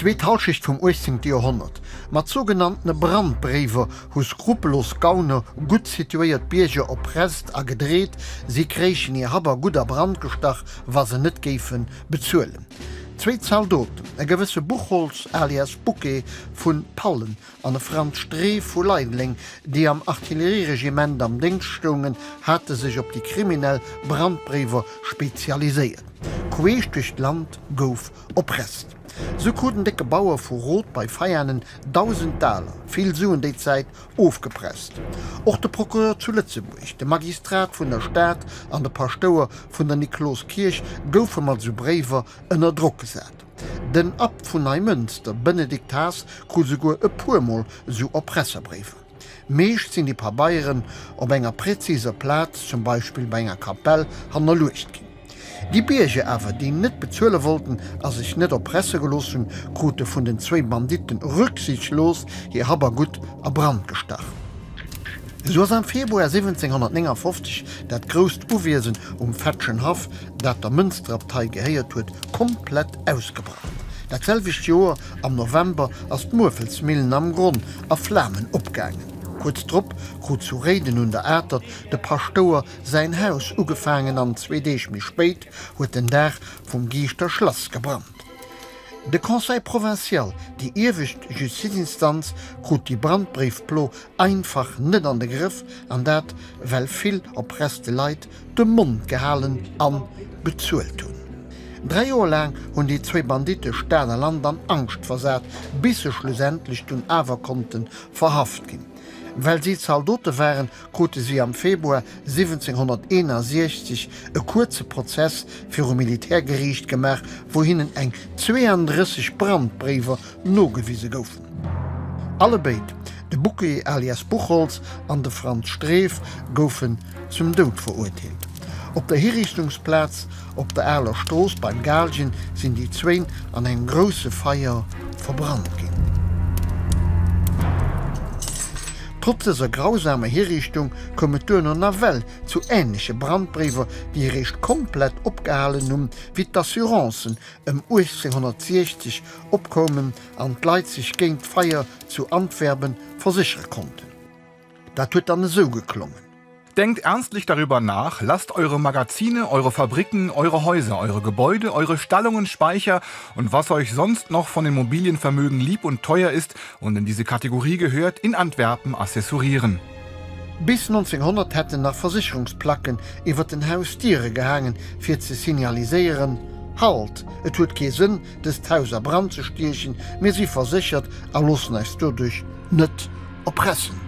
Zweet Hallschecht vum 18. Joerhonnert. Mat sougenanntene Brandbréiwer hu skrupellos Gauner gutt situéiert Bierger erpresst a gedreet, si kréichen hir Hab a Gutt a Brand gestach, wa se net géife bezuelen. Zwéi Zaldoten, e gewësse Buchholz alias Bouquet vu Pallen an e Franz Streef vu Leideleng, déi am Artillerieregiment am Déngscht stoungen, hate sech op déi kriminell Brandbréiwer spezialiséiert. Queesch duerch d'Land gouf Oppresst. Sou krut en décke Bauer vu Roth bei Veianen 1.000 Daler, vill Suen déi Zäit, ofgepresst. Och de Procureur zu Lëtzebuerg, de Magistrat vun der Stad an de Paschtouer vun der Nikloskierch goufe mat sou Bréiwer ënner Drock gesat. Den Abt vun Neimënster, Benedikt Haas, krut souguer e puermol sou Erpresserbréiwer. Meescht sinn déi Pabeieren op enger präziser Plaz, zum Beispill bei enger Kapell, hannerluecht ginn. Déi Bierger awer, déi net bezuele wollten a sech net erpresse gelooss hunn, krute vun den zwéi Banditten rücksichtslos hir Hab a Gutt a Brand gestach. Esou ass am Februar 1759 dat grousst Uwiesen um Fetschenhaff, dat der Mënsterabtei gehéiert huet, komplett ausgebrannt. Dat selwecht Joer am November ass d'Muerfelsmillen am Gronn a Flamen opgaangen. Kuerz drop krut zu Réiden un der Atert de Paschtouer säin Haus ugefaangen an zwee Deeg méi spéit huet den Daach vum Giischter Schlass gebrannt. De Conseil provincial, déi iewescht Justizinstanz, krut déi Brandbréifplo einfach net an de Grëff, an dat well vill oppresste Leit de Mond gehalen an bezuelt hunn. Dräi Joer laang hunn déi zwéi Banditte Stad a Land an Angscht versat, bis se schlussendlech dunn awer konnte verhaft ginn. Well si Zaldote waren, krute si am Februar 1761 e kuerze Prozess virum Militärgeriicht gemaach, wou hinnen eng 32 Brandbréiwer nogewise goufen. Allebéid, de Bouquet alias Buchholz an de Franz Streef, goufen zum Doud verurteelt. Op der Hiriichtungsplaz op der Aler Strooss beim Gaalgen sinn déi zwéin an engem grousse Feier verbrannt ginn. Trotz dëser grausamer Hiriichtung koum et duerno nawell zu änleche Brandbréiwer, déi eréischt komplett opgehalen hunn, wéi d'Assurancen ëm 1860 opkoumen an d'Leit sech géint d'Feier zu Antwerpen verséchere konnten. Dat huet dann esou geklongen. Denkt ernstlich darüber nach, lasst eure Magazine, eure Fabriken, eure Häuser, eure Gebäude, eure Stallungen, Speicher und was euch sonst noch von Immobilienvermögen lieb und teuer ist und in diese Kategorie gehört, in Antwerpen assessorieren. Bis 1900 hätten nach Versécherungsplacken iwwer den Hausdiere gehaangen, fir ze signaliséieren, Halt, et huet kee Sënn, dëst Haus a Brand ze stiechen, mir si verséchert a loossen eis doduerch net erpressen.